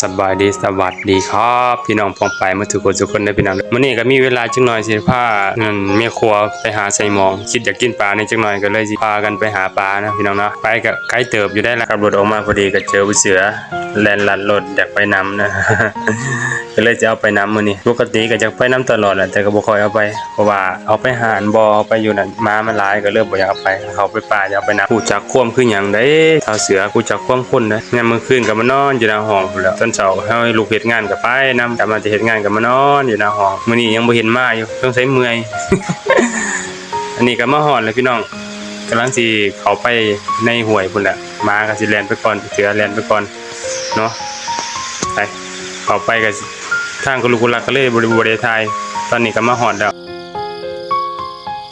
ສະບາຍດີ ສະຫວັດດີຄັບ ພີ່ນ້ອງປ້ອງປາຍໝົດທຸກຄົນທຸກຄົນເດີພີ່ນ້ອງ. ມື້ນີ້ກໍມີເວລາຈັກໜ່ອຍ ຊິພາ ອັນ ແມ່ຄົວໄປຫາໄຊມອງ ຄິດຢາກກິນປາແດ່ຈັກໜ່ອຍ ກໍເລີຍຊິພາກັນໄປຫາປານະພີ່ນ້ອງເນາະ. ໄປກໍໄກເຕີບຢູ່ໄດ໋ລະ ຂັບລົດອອກມາພໍດີກໍເຈີຜູ້ເສືອແລ່ນລັດລົດ ຢາກໄປນຳນະ ກໍເລີຍຈະເອົາໄປນຳມື້ນີ້. ປົກກະຕິກໍຢາກໄປນຳຕະຫຼອດແຫຼະ ແຕ່ກໍບໍ່ຄ່ອຍເອົາໄປ ເພາະວ່າເອົາໄປຫານບໍ່ ເອົາໄປຢູ່ນັ້ນ ໝາມັນຫຼາຍ ກໍເລີຍບໍ່ຢາກເອົາໄປ. ເຂົ້າໄປປ່າຢ່າເອົາໄປນຳ. ຮູ້ຈັກຄວາມຄືຫຍັງເດ້ ທ້າວເສືອ ຮູ້ຈັກຄວາມຄົນເດ້. ຍາມມື້ຄືນກໍມານອນຢູ່ໜ້າຫ້ອງພຸ້ນແຫຼະ ຕອນເຊົ້າເຮົາລຸກເຮັດງານກໍໄປນຳ ກັບມາແຕ່ເຮັດງານກໍມານອນຢູ່ໜ້າຫ້ອງ. ມື້ນີ້ຍັງບໍ່ເຫັນມາຢູ່ ສົງໄສເມື່ອຍ. ອັນນີ້ກໍມາຮອດແລ້ວພີ່ນ້ອງ ກຳລັງຊິເຂົ້າໄປໃນຫ້ວຍພຸ້ນແຫຼະ. ໝາກໍຊິແລ່ນໄປກ່ອນ ເສືອແລ່ນໄປກ່ອນເນາະ. ໄປ ເຂົ້າໄປກໍທາງກໍລຸກຄຸລັກ ກໍເລີຍບໍ່ໄດ້ ບໍ່ໄດ້ຖ່າຍ. ຕອນນີ້ກໍມາຮອດແລ້ວ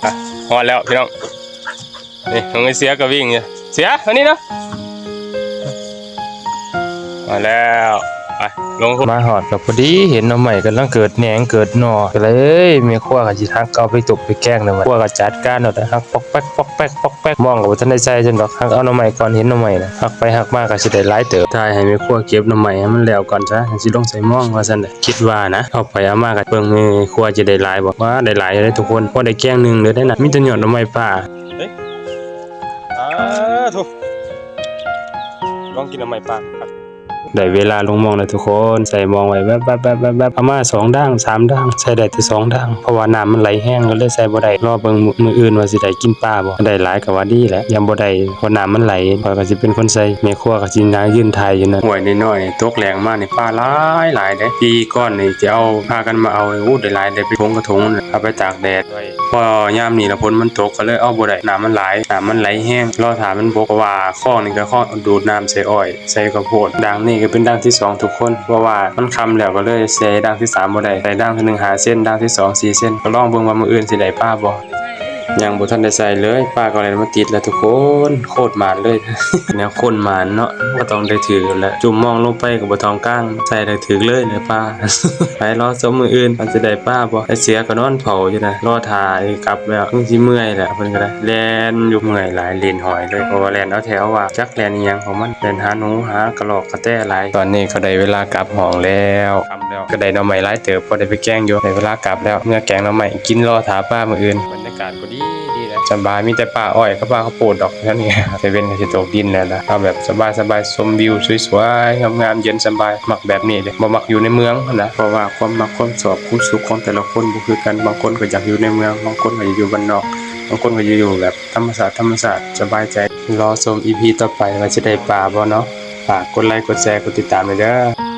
ໄປ ຮອດແລ້ວພີ່ນ້ອງ. ນີ້ ຂອງໄອ້ເສືອກໍວິ່ງຢູ່ ເສືອ ມານີ້ເນາະ. ມາແລ້ວ ໄປ ລົງ ມາຮອດກໍພໍດີເຫັນໜໍ່ໄມ້ກຳລັງເກີດແໜງເກີດໜໍ່ ກໍເລີຍ ເອີຍ ແມ່ຄົວກໍຊິຫັກເອົາໄປຕົ້ມໄປແກງແລ້ວ ຄົວກໍຈັດການເອົາ ແຕ່ຫັກປອກແປກ ປອກແປກ ປອກແປກ ໝ່ອງກໍບໍ່ທັນໄດ້ໃສ່ຊັ້ນດອກ ຫັກເອົາໜໍ່ໄມ້ກ່ອນ ເຫັນໜໍ່ໄມ້ນະ ຫັກໄປຫັກມາກໍຊິໄດ້ຫຼາຍເຕີບ. ຖ່າຍໃຫ້ແມ່ຄົວເກັບໜໍ່ໄມ້ໃຫ້ມັນແລ້ວກ່ອນຊະ ຈັ່ງຊິລົງໃສ່ໝ່ອງວ່າຊັ້ນແຫຼະ. ຄິດວ່ານະ ເອົາໄປເອົາມາກໍເບິ່ງແມ່ຄົວຈະໄດ້ຫຼາຍບໍ່ ວ້າ ໄດ້ຫຼາຍຢູ່ເດ້ທຸກຄົນ ພໍໄດ້ແກງໜຶ່ງເລີຍເດ້ນະ ມີແຕ່ຍອດໜໍ່ໄມ້ປ່າ. ເອີຍ ອາ ໂທ້ ລອງກິນໜໍ່ໄມ້ປ່າ. ໄດ້ເວລາລົງໝ່ອງແລ້ວທຸກຄົນ ໃສ່ໝ່ອງໄວ້ແວບໆໆໆ ເອົາມາສອງດ້າງສາມດ້າງ ໃສ່ໄດ້ແຕ່ສອງດ້າງ ເພາະວ່ານ້ຳມັນໄຫຼແຮງ ກໍເລີຍໃສ່ບໍ່ໄດ້. ລໍເບິ່ງມື້ອື່ນວ່າຊິໄດ້ກິນປາບໍ່ ໄດ້ຫຼາຍກໍວ່າດີແຫຼະ ຢ້ານບໍ່ໄດ້ ເພາະນ້ຳມັນໄຫຼ ຂ້ອຍກໍຊິເປັນຄົນໃສ່ ແມ່ຄົວກໍຊິນາງຢືນຖ່າຍຢູ່ນັ້ນ. ຫ້ວຍນ້ອຍໆ ຕົກແລ້ງມານີ້ປາຫຼາຍໆເດ້ ປີກ່ອນນີ້ຈະເອົາ ພາກັນມາເອົາ ໂອ້ ໄດ້ຫຼາຍເດ້ ເປັນຖົງກະຖົງ ເອົາໄປຕາກແດດໄວ້. ພໍຍາມນີ້ລະຝົນມັນຕົກ ກໍເລີຍເອົາບໍ່ໄດ້ ນ້ຳມັນຫຼາຍ ນ້ຳມັນໄຫຼແຮງ ລໍຖ້າມັນບົກ ເພາະວ່າຄອງນີ້ກໍຄອງດູດນ້ຳໃສ່ອ້ອຍ ໃສ່ເຂົ້າໂພດ. ດ່າງນີ້ກໍເປັນດ່າງທີສອງທຸກຄົນ ເພາະວ່າມັນຄ່ຳແລ້ວ ກໍເລີຍໃສ່ດ່າງທີສາມບໍ່ໄດ້ ໃສ່ດ່າງທີໜຶ່ງຫ້າເຊັນ ດ່າງທີສອງສີ່ເຊັນ. ກໍລອງເບິ່ງວ່າມື້ອື່ນຊິໄດ້ປາບໍ່ ຍັງບໍ່ທັນໄດ້ໃສ່ເລີຍ ປາກໍໄດ້ມາຕິດແລ້ວທຸກຄົນ ໂຄດໝານເລີຍ. ແນວຄົນໝານເນາະ ກໍຕ້ອງໄດ້ຖືກແຫຼະ ຈຸ່ມມອງລົງໄປກໍບໍ່ທ້ອງກາງ ໃສ່ໄດ້ຖືກເລີຍແຫຼະປາ. ໄປລໍຊົມມື້ອື່ນວ່າຊິໄດ້ປາບໍ່ ໄອ້ເສືອກໍນອນເຝົ້າຢູ່ນະ ລໍຖ້າ ກັບແລ້ວ ມັນຊິເມື່ອຍແຫຼະ ເພິ່ນກໍໄດ້ແລ່ນຢູ່ ເມື່ອຍຫຼາຍ ຫຼິ້ນຫອຍເລີຍ ເພາະວ່າແລ່ນເອົາແທ້ເອົາວ່າ ຈັກແລ່ນອີ່ຫຍັງຂອງມັນ ແລ່ນຫາໜູ ຫາກະລອກກະແຕຫຼາຍ. ຕອນນີ້ກໍໄດ້ເວລາກັບຫ້ອງແລ້ວ ຄ່ຳແລ້ວ ກໍໄດ້ໜໍ່ໄມ້ຫຼາຍເຕີບ ພໍໄດ້ໄປແກງຢູ່. ໄດ້ເວລາກັບແລ້ວ ເມືອແກງໜໍ່ໄມ້ກິນ ລໍຖ້າປາມື້ອື່ນ. ບັນຍາກາດກໍດີ ດີແຫຼະ ສະບາຍ ມີແຕ່ປ່າອ້ອຍກັບປ່າເຂົ້າໂພດດອກ ແຖວນີ້ ແຕ່ເວັນກໍຊິຕົກດິນແລ້ວລະ ເອົາແບບສະບາຍໆ ຊົມວິວສວຍໆ ງາມໆ ເຢັນສະບາຍ ມັກແບບນີ້ເດ້ ບໍ່ມັກຢູ່ໃນເມືອງຫັ້ນນະ ເພາະວ່າຄວາມມັກ ຄວາມຊອບ ຄວາມສຸກຂອງແຕ່ລະຄົນບໍ່ຄືກັນ ບາງຄົນກໍຢາກຢູ່ໃນເມືອງ ບາງຄົນກໍຢາກຢູ່ບ້ານນອກ ບາງຄົນກໍຢາກຢູ່ແບບທຳມະຊາດ ທຳມະຊາດ ສະບາຍໃຈ. ລໍຊົມອີພີຕໍ່ໄປວ່າຊິໄດ້ປາບໍ່ເນາະ ຝາກກົດໄລ ກົດແຊ ກົດຕິດຕາມແດ່ເດີ.